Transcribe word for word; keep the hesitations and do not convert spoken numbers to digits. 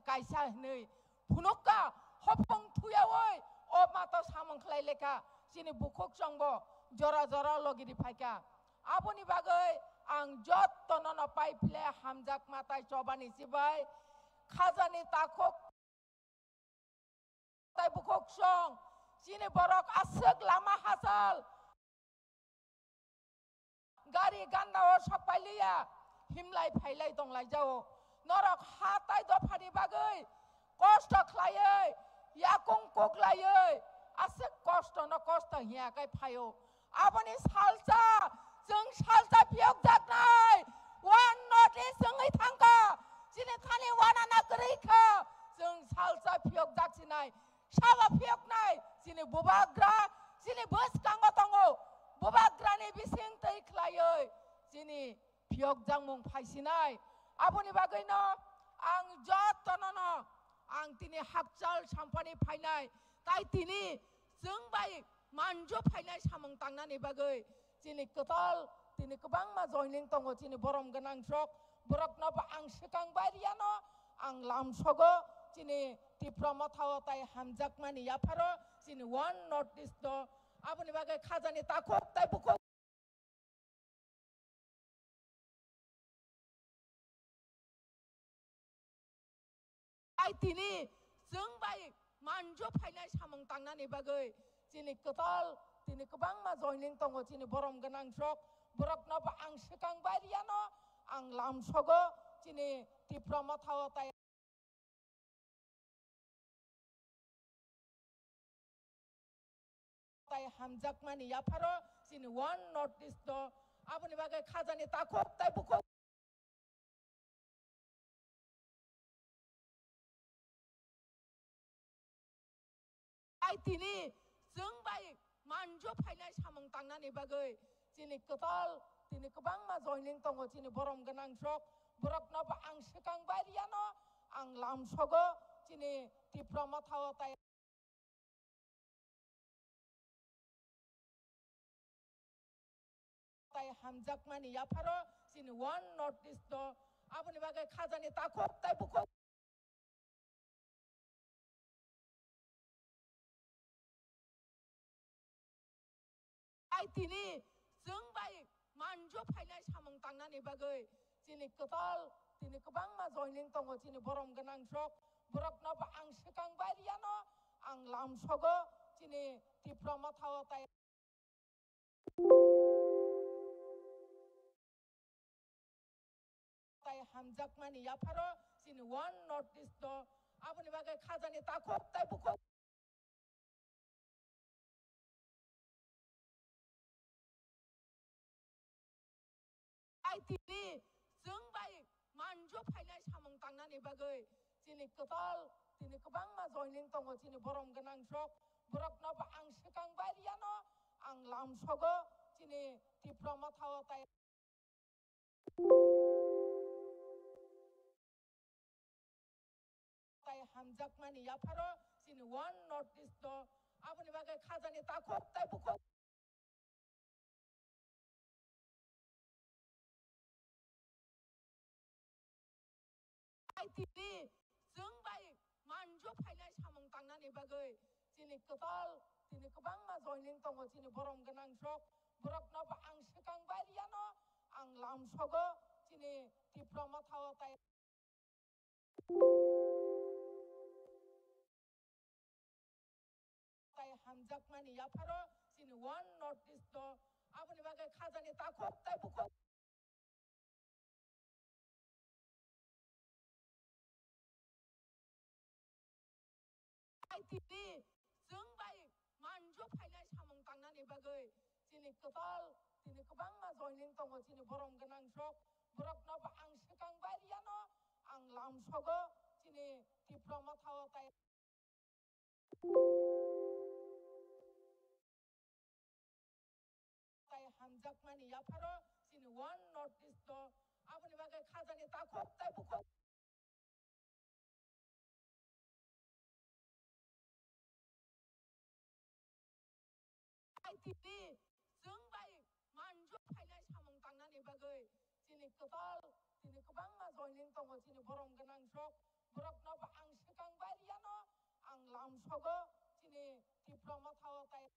kaisa hinwi phunukka, hopong thuyawi o mato samung khlai lekha, chini bukhuk chwngbo jora jora logiri phaikha. Aboni bagwi ang jottono no pai phle hamjak matai chobani sibai khajani takhuk tai bukhuk song, chini borok aswk lama hachal, gari ganda o sok pailiya, himlai phailai tonglai jao. Norok ha tai dophani bagwi kosto khlaiwi, yakung kuklaiwi, aswk kosto no kosto hiya kai phaio. Aboni salsa, chwng salsa phiyokjaknai, One North East wngwi thangkha, chini thani wanana kwrwi kha, chwng salsa phiyokjak sinai, sabo phiyoknai, chini bubagra, chini bwskango tongo, bubagrani bising twi khlaiwi, chini phiyokjakmung phaisinai. Aboni bagwino ang jottono no ang tini hakchal sampani phainai, tai tini chwng bai manjo phainai samung tangnani bagwi chini kwtal tini kwbangma joining tongo, chini borom gwnang sok borokno bo ang swkang bai riyano, ang lamsogo chini Tipra Motha o tai hamjakmani yapharo chini One North East o aboni bagwi khajani takhuk tai bukhuk Ai tini chwng bai manjo phainai samung tangnani bagwi chini kwtal tini kwbangma joining tongo, chini borom gwnang sok borokno bo ang swkang bai riyano, ang lamsogo chini Tipra Motha o tai tai hamjakmani yapharo chini One North East o aboni bagwi khajani takhuk tai bukhuk ai tini chwng bai manjo phainai samung tangnani bagwi chini kwtal tini kwbangma joining tongo, chini borom gwnang sok borokno bo ang swkang bai riyano, ang lamsogo chini Tipra Motha o tai tai hamjakmani yapharo chini One North East o aboni bagwi khajani takhuk tai bukhuk ai tini chwng bai manjo phainai samung tangnani bagwi chini kwtal tini kwbangma joining tongo, chini borom gwnang sok borokno bo ang swkang bai riyano, ang lamsogo chini Tipra Motha o tai tai hamjakmani yapharo chini One North East o aboni bagwi khajani takhuk tai bukhuk ai tini chwng bai manjo phainai samung tangnani bagwi chini kwtal tini kwbangma joining tongo, chini borom gwnang sok borokno bo ang swkang bai riyano, ang lamsogo chini Tipra Motha o tai tai hamjakmani yapharo chini One North East o aboni bagwi khajani takhuk tai bukhuk ai tini chwng bai manjo phainai samung tangnani bagwi chini kwtal tini kwbangma joining tongo, chini borom gwnang sok borokno bo ang swkang bai riyano, ang lamsogo chini Tipra Motha o tai tai hamjakmani yapharo chini One North East o aboni bagwi khajani takhuk tai bukhuk ai tini chwng bai manjo phainai samung tangnani bagwi chini kwtal tini kwbangma joining tongo, chini borom gwnang sok borokno bo ang swkang bai riyano, ang lamsogo chini Tipra Motha o tai tai hamjakmani yapharo chini One North East o aboni bagwi khajani takhuk tai bukhuk ai tini chwng bai manjo phainai samung tangnani bagwi chini kwtal tini kwbangma joining tongo, chini borom gwnang sok Sogo chini Tipra Motha o tai